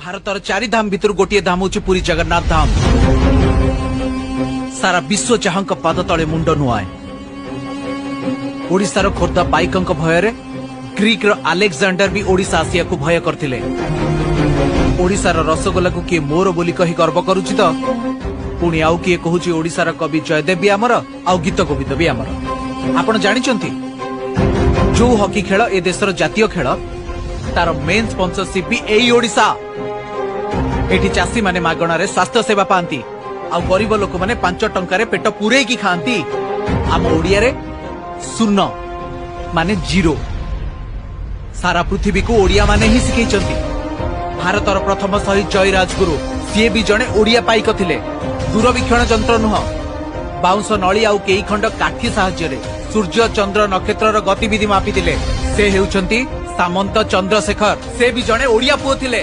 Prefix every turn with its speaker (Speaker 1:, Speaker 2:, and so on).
Speaker 1: ଭାରତର ଚାରି ଧାମ ଭିତରୁ ଗୋଟିଏ ଧାମ ହେଉଛି ପୁରୀ ଜଗନ୍ନାଥ ଧାମ। ସାରା ବିଶ୍ୱ ଯାହାଙ୍କ ପାଦ ତଳେ ମୁଣ୍ଡ ନୁଆଏ। ଓଡ଼ିଶାର ଖୋର୍ଦ୍ଧା ପାଇକଙ୍କ ଭୟରେ ଗ୍ରୀକର ଆଲେକ୍ଜାଣ୍ଡର ବି ଓଡ଼ିଶା ଆସିବାକୁ ଭୟ କରିଥିଲେ। ଓଡ଼ିଶାର ରସଗୋଲାକୁ କିଏ ମୋର ବୋଲି କହି ଗର୍ବ କରୁଛି ତ ପୁଣି ଆଉ କିଏ କହୁଛି ଓଡ଼ିଶାର କବି ଜୟଦେବ ବି ଆମର ଆଉ ଗୀତ ଗୋବିନ୍ଦ ବି ଆମର। ଆପଣ ଜାଣିଛନ୍ତି ଯୋଉ ହକି ଖେଳ ଏ ଦେଶର ଜାତୀୟ ଖେଳ, ତାର ମେନ୍ ସ୍ପନ୍ସରସିପ୍ ବି ଏଇ ଓଡ଼ିଶା। ଏଠି ଚାଷୀମାନେ ମାଗଣାରେ ସ୍ୱାସ୍ଥ୍ୟ ସେବା ପାଆନ୍ତି ଆଉ ଗରିବ ଲୋକମାନେ 5 ଟଙ୍କାରେ ପେଟ ପୂରେଇକି ଖାଆନ୍ତି। ଆମ ଓଡ଼ିଆରେ ଶୂନ ମାନେ ଜିରୋ। ସାରା ପୃଥିବୀକୁ ଓଡ଼ିଆ ମାନେ ହିଁ ଶିଖେଇଛନ୍ତି। ଭାରତର ପ୍ରଥମ ଶହୀଦ ଜୟ ରାଜଗୁରୁ, ସିଏ ବି ଜଣେ ଓଡ଼ିଆ ପାଇକ ଥିଲେ। ଦୂରବୀକ୍ଷଣ ଯନ୍ତ୍ର ନୁହଁ, ବାଉଁଶ ନଳି ଆଉ କେଇ ଖଣ୍ଡ କାଠି ସାହାଯ୍ୟରେ ସୂର୍ଯ୍ୟ ଚନ୍ଦ୍ର ନକ୍ଷତ୍ରର ଗତିବିଧି ମାପିଥିଲେ। ସେ ହେଉଛନ୍ତି ସାମନ୍ତ ଚନ୍ଦ୍ରଶେଖର। ସେ ବି ଜଣେ ଓଡ଼ିଆ ପୁଅ ଥିଲେ।